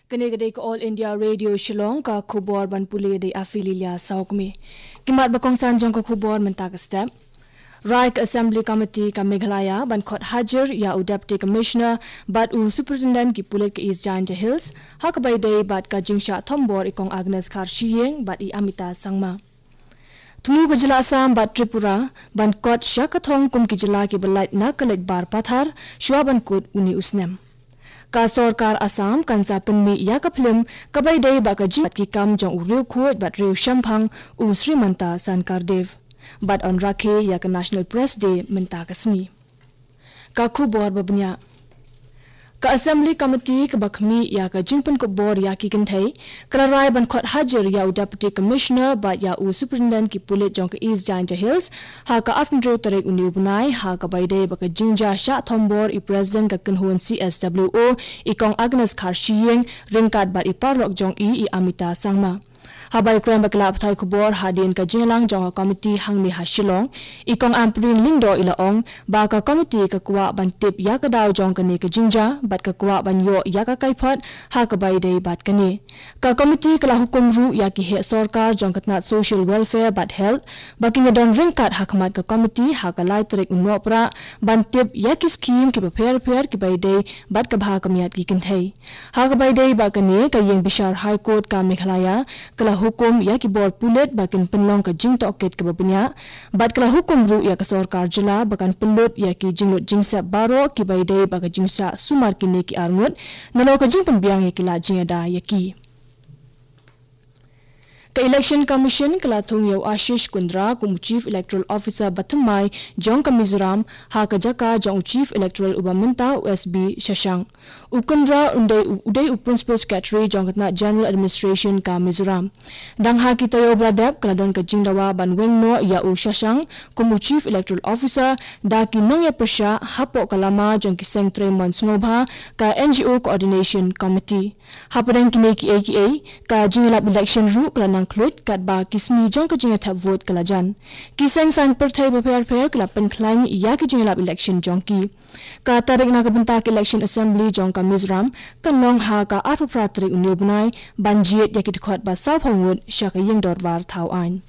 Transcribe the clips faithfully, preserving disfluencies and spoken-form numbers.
Kane ka dei ka All India Radio Shillong, ka khubor ban pule da i Afililia Saukmi. Ki mat ba kongsan jong ka khubor mynta ka step. Rai ka Assembly Committee ka Meghalaya ban khot hajir ïa u Deputy Commissioner bad u Superintendent ki pulit ka East Jaintia Hills, ha kaba ïadei bad ka jingshah thombor i Kong Agnes Kharshiing bad i Amita Sangma. Thmu ka jylla Assam bad Tripura ban kot sha ka thong kum ki jylla kiba lait na ka leit bar pathar shuwa ban kut une u snem. Ka sorkar Assam kan sa pynmih ïa ka phlim kaba ïadei bad ka jingbat ki kam jong u riewkhuid bad riewshemphang u Srimanta Sankar Dev. Bad yn rakhe ïa ka National Press Day mynta ka sngi. Ka khubor ba bniah. Ka Assembly Committee kaba khmih ïa ka jingpynkup bor ïa ki kynthei, ka la rai ban khot hajir ïa u Deputy Commissioner bad ïa u Superintendent ki pulit jong ka East Jaintia Hills, ha ka arphew tarik une u bnai, ha kaba ïadei bad ka jingjia shah thombor i President ka kynhun C S W O, i Kong Agnes Kharshiing, ryngkat bad i paralok jong i, i Amita Sangma. Haba ïakren bad ki lad pathai khubor hadien ka jingïalang jong ka committee hangne ha Shillong, i Kong Ampareen Lyngdoh i la ong ba ka committee ka kwah ban tip ïa ka daw jong kane ka jingjia bad ka kwah ban ïoh ïa ka kaiphod ha kaba ïadei bad kane. Ka committee ka la hukum ruh ïa ki heh sorkar jong ka tnat Social Welfare bad Health ba kin ïadon ryngkat ha khmat ka committee ha ka lai tarik u Nohprah ban tip ïa ki skhim kiba pher pher kiba ïadei bad ka bha ka miat ki kynthei. Ha kaba ïadei bad kane, ka ïing bishar High Court ka Meghalaya ka la hukum ïa ki bor pulit ba kin pynlong ka jingtohkit kaba bniah bad ka la hukum ruh ïa ka sorkar jylla ba kan pynlut ïa ki jinglut jingsep baroh kiba ïadei bad ka jingshah sumar kine ki arngut, nalor ka jingpynbiang ïa ki lad jingïada ïa ki. Ka Election Commission ka la thung ïa u Ashish Kundra kum u Chief Electoral Officer ba thymmai jong ka Mizoram ha ka jaka jong u Chief Electoral uba mynta, u S B Shashank. U Kundra u dei u, u dei u Principal Secretary jong ka tnat General Administration ka Mizoram. Dang ha ki taïew ba la dep ka la don ka jingdawa ban weng noh ïa u Shashank kum u Chief Electoral Officer da ki nongïapyrshah hapoh ka lama jong ki seng trei mon sngewbha, ka N G O Coordination Committee. Hapdeng kine kiei kiei, ka jingïalap election ruh ka la nang khluit katba ki sngi jong ka jingïathep vote ka la jan. Ki seng saiñ pyrthei bapher pher ki la pynkhlaiñ ïa ki jingïalap election jong ki. Ka tarik na ka bynta ka election assembly jong ka Mizoram kan long ha ka arphew phra tarik une u bnai, ban jied ïa ki dkhot ba sawphew ngut sha ka ïing dorbar thaw aiñ.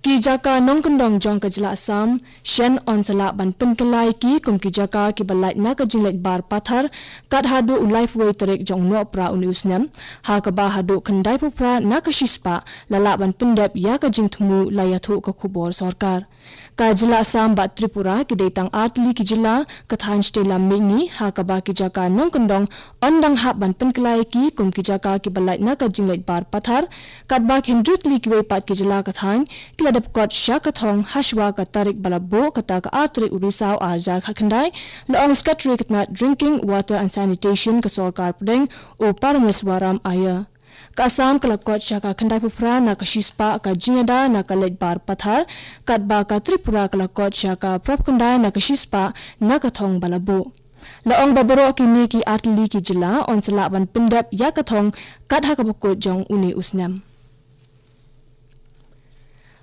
Ki jaka nongkyndong jong ka jylla Assam, shen yn sa lah ban pynkylla ïa ki kum ki jaka kiba lait na ka jingleit bar pathar, kat haduh u laiphew wei tarik jong u Nohprah une u snem, ha kaba haduh khyndaiphew phra na ka shispah la lah ban pyndep ïa ka jingthmu, la ïathuh ka khubor sorkar. Ka jylla Assam bad Tripura ki dei tang ar tylli ki jylla, ka thaiñ shatei lam mihngi, ha kaba ki jaka nongkyndong yn dang hap ban pynkylla ïa ki kum ki jaka kiba lait na ka jingleit bar pathar, katba ki hynriew tylli kiwei pat ki jylla ka thaiñ ki la dep kot sha ka thong hashwa ka tarik ba la buh, kata ka ar tarik u Risaw ar hajar khatkhyndai, la ong u Secretary ka tnat Drinking Water and Sanitation ka sorkar pdeng, u Parameswaran Aiyer. Ka Assam ka la kot sha ka khyndaiphew phra na ka shispah ka jingïada na ka leit bar pathar, katba ka Tripura ka la kot sha ka phraphew khyndai na ka shispah na ka thong ba la buh. La ong ba baroh kine ki ar tylli ki jylla yn sa lah ban pyndep ïa ka thong kat ha kaba kut jong une u snem.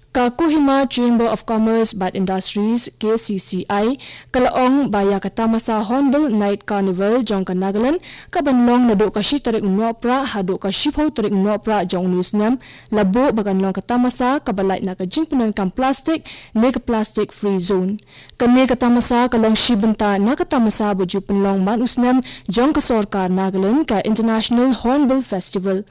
Ka Kohima Chamber of Commerce bad Industries, K C C I, ka la ong ba ïa ka tamasa Hornbill Night Carnival jong ka Nagaland, kaban long naduh ka shi tarik u Nohprah haduh ka shiphew tarik u Nohprah jong une u snem, la buh ba kan long ka tamasa kaba lait na ka jingpyndonkam plastik ne ka Plastic Free Zone. Kane ka tamasa ka long shi bynta na ka tamasa ba ju pynlong man u snem jong ka sorkar Nagaland, ka International Hornbill Festival.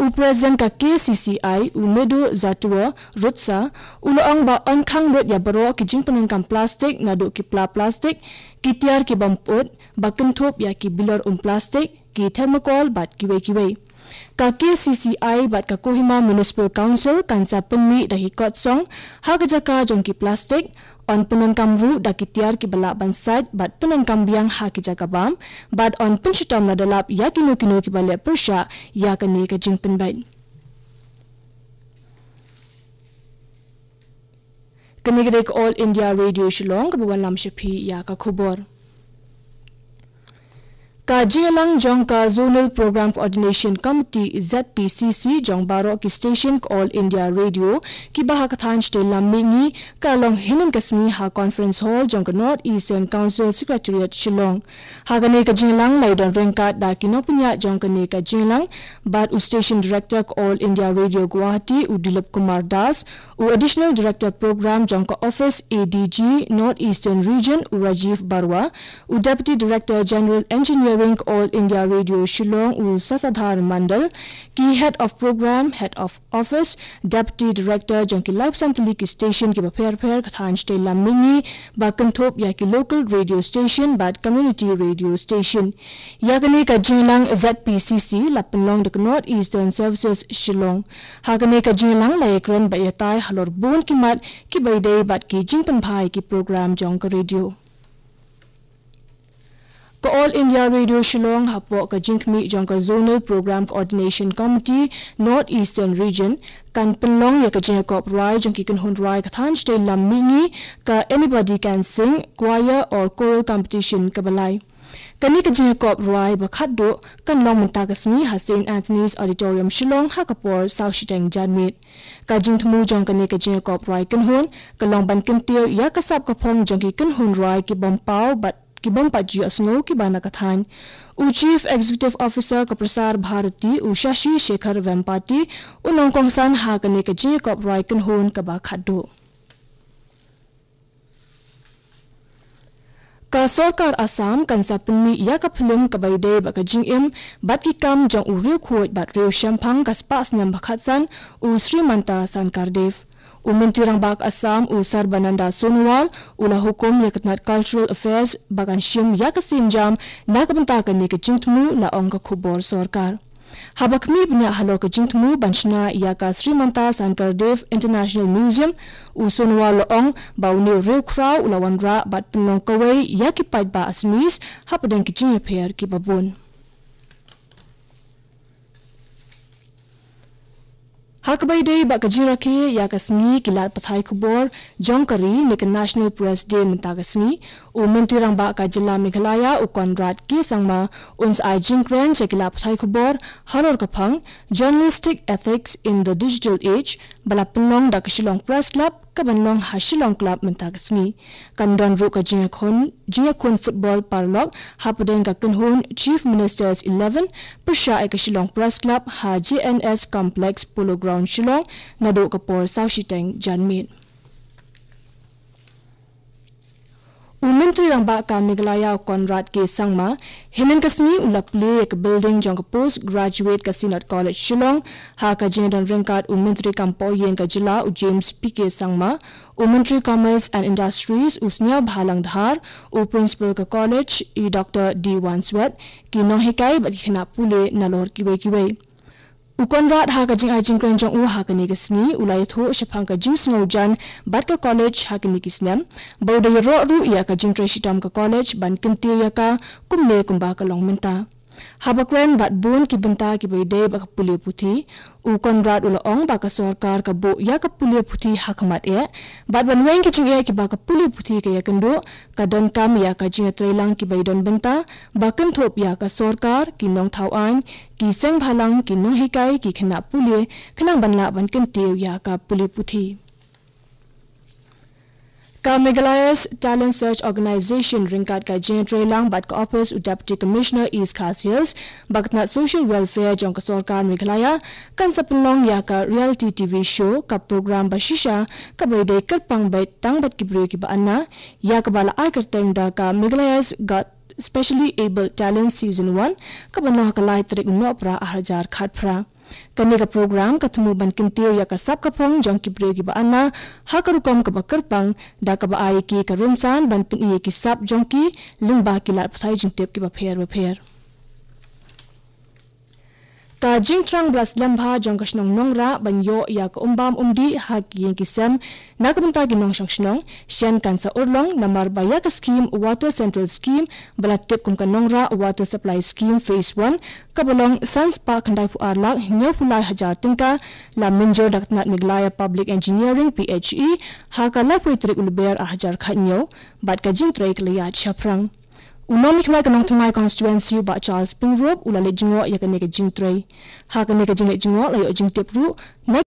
U President ka K C C I, u Medu Zatua Rutsa, u la ong ba yn khang lut ïa baroh ki jingpyndonkam plastik naduh ki pla plastik, ki tiar ki bym put, ba kynthup ïa ki bilor um plastik, ki thermocol bad kiwei kiwei. Ka K C C I bad ka Kohima Municipal Council kan sa pynmih da ki kot song ha ka jaka jong ki plastik, yn pyndonkam ruh da ki tiar kiba lah ban sait bad pyndonkam biang ha ki jaka bam, bad yn pynshitom lada lap ïa kino kino kiba leh pyrshah ïa kane ka jingpynbeit. Kane ka dei ka All India Radio Shillong kaba wanlam sha phi ïa ka khubor. Ka jingïalang jong ka Zonal Program Coordination Committee, Z P C C, jong baroh ki station ka All India Radio kiba ha ka thaiñ shatei lam mihngi ka long hynnin ka sngi ha Conference Hall jong ka North Eastern Council Secretariat, Shillong. Ha kane ka jingïalang la ïadon ryngkat da ki nongpynïaid jong kane ka jingïalang bad u Station Director ka All India Radio Guwahati, u Dilip Kumar Das, u Additional Director Program jong ka Office A D G North Eastern Region, u Rajiv Barua, u Deputy Director General Engineering ka All India Radio Shillong, u Sasadhar Mandal, ki Head of Program, Head of Office, Deputy Director jong ki laiphew san tylli ki station kiba pher pher ka thaiñ shatei lam mihngi, ba kynthup ïa ki local radio station bad community radio station. Ïa kane ka jingïalang Z P C C la pynlong da ka North Eastern Services Shillong. Ha kane ka jingïalang la ïakren bad ïatai halor bun ki mat kiba ïadei bad ki jingpynphai ki program jong ka radio. Ka All India Radio Shillong hapoh ka jingkhmih jong ka Zonal Program Coordination Committee North Eastern Region kan pynlong ïa ka jingïakop rwai jong ki kynhun rwai ka thaiñ shatei lam mihngi, ka Anybody Can Sing Choir or Choral Competition kaba lai. Kane ka jingïakop rwai ba khatduh kan long mynta ka sngi ha Saint Anthony's Auditorium, Shillong, ha ka por saw shiteng janmiet. Ka jingthmu jong kane ka jingïakop rwai kynhun ka long ban kyntiew ïa ka sap ka phong jong ki kynhun rwai ki bym paw bad ki bym pat ju ïohsngew kiba na ka thaiñ. U Chief Executive Officer ka Prasar Bharati, u Shashi Shekhar Vempati, u long kongsan ha kane ka jingïakop rwai kynhun kaba khatduh. Ka Sorkar Assam kan sa pynmih ïa ka phlim kaba ïadei bad ka jingim bad ki kam jong u riewkhuid bad riewshemphang ka spah snem ba khatsan, u Srimanta Sankardev. U Myntri Rangbah Assam, u Sarbananda Sonowal, u la hukum ïa ka tnat Cultural Affairs ba kan shim ïa ka sienjam na ka bynta kane ka jingthmu, la ong ka khubor sorkar. Haba khmih bniah halor ka jingthmu ban shna ïa ka Srimanta Sankardev International Museum, u Sonowal la ong ba une u riewkhraw u la wanrah bad pynlong kawei ïa ki paidbah Assamese hapdeng ki jingïapher kiba bun. Ha kaba ïadei bad ka jingrakhe ïa ka sngi ki lad pathai khubor jong ka ri ne ka National Press Day mynta ka sngi, u Myntri Rangbah ka jylla Meghalaya, u Conrad K Sangma, un sa ai jingkren sha ki lad pathai khubor halor ka phang Journalistic Ethics in the Digital Age, ba la pynlong da ka Shillong Press Club, kaban long ha Shillong Club mynta ka sngi. Kan don ruh ka jingïakhun, jingïakhun football paralok hapdeng ka kynhun Chief Minister's Eleven pyrshah ïa ka Shillong Press Club ha J N S Complex, Polo Ground, Shillong, naduh ka por saw shiteng janmiet. U Myntri Rangbah ka Meghalaya, u Conrad K Sangma, hynnin ka sngi u la plie ïa ka building jong ka Post Graduate ka Synod College, Shillong, ha ka jingdon ryngkat u Myntri Kam Pohïing ka jylla, u James P K Sangma, u Myntri Commerce and Industries, u Sniawbhalang Dhar, u Principal ka College, i Doctor D Wanswet, ki nonghikai bad ki khynnah pule nalor kiwei kiwei. U Conrad ha ka jingai jingkren jong u ha kane ka sngi u la ïathuh shaphang ka jingsngewjan bad ka college ha kine ki snem, ba u da ïaroh ruh ïa ka jingtrei shitom ka college ban kyntiew ïa ka kumne kumba ka long mynta. Haba kren bad bun ki bynta kiba ïadei bad ka pule puthi, u Conrad u la ong ba ka sorkar ka buh ïa ka pule puthi ha khmat eh, bad ban weng ki jingeh kiba ka pule puthi ka ïakynduh, ka donkam ïa ka jingïatreilang kiba ïadon bynta, ba kynthup ïa ka sorkar, ki nongthaw aiñ, ki seng bhalang, ki nonghikai, ki khynnah pule, khnang ban lah ban kyntiew ïa ka pule puthi. Ka Meghalaya's Talent Search Organisation ryngkat ka jingïatreilang bad ka Office u Deputy Commissioner East Khasi Hills, bad ka tnat Social Welfare jong ka sorkar Meghalaya, kan sa pynlong ïa ka reality T V show, ka program ba shisha kaba ïadei kyrpang beit tang bad ki briew kiba anna, ïa kaba la ai kyrteng da ka Meghalaya's Got Specially Abled Talent Season One, kaban long ha ka lai tarik u Nohprah ar hajar khatphra. Kane ka program ka thmu ban kyntiew ïa ka sap ka phong jong ki briew kiba anna ha ka rukom kaba kyrpang, da kaba ai ïa ki ka rynsan ban pyni ïa ki sap jong ki lyngba ki lad pathai jingtip kiba pher bapher. Ka jingthrang ba la slem bha jong ka shnong Nongrah ban ïoh ïa ka um bam um dih ha ki ïing ki sem na ka bynta ki nongshong shnong, shen kan sa urlong namar ba ïa ka skhim Water Central Scheme, ba la tip kum ka Nongrah Water Supply Scheme Phase One, kaba long san spah khyndai phew ar lak hynñiew phew lai hajar tyngka, la mynjur da ka tnat Meghalaya Public Engineering, P H E, ha ka laiphew tarik u Lber ar hajar khathynñiew, bad ka jingtrei ka la ïaid shaphrang. U nongmihkhmat ka Nongthymmai Constituency, u Bah Charles Pyngrope, u la leit jngoh ïa kane ka jingtrei. Ha kane ka jingleit jngoh la ïoh jingtip ruh na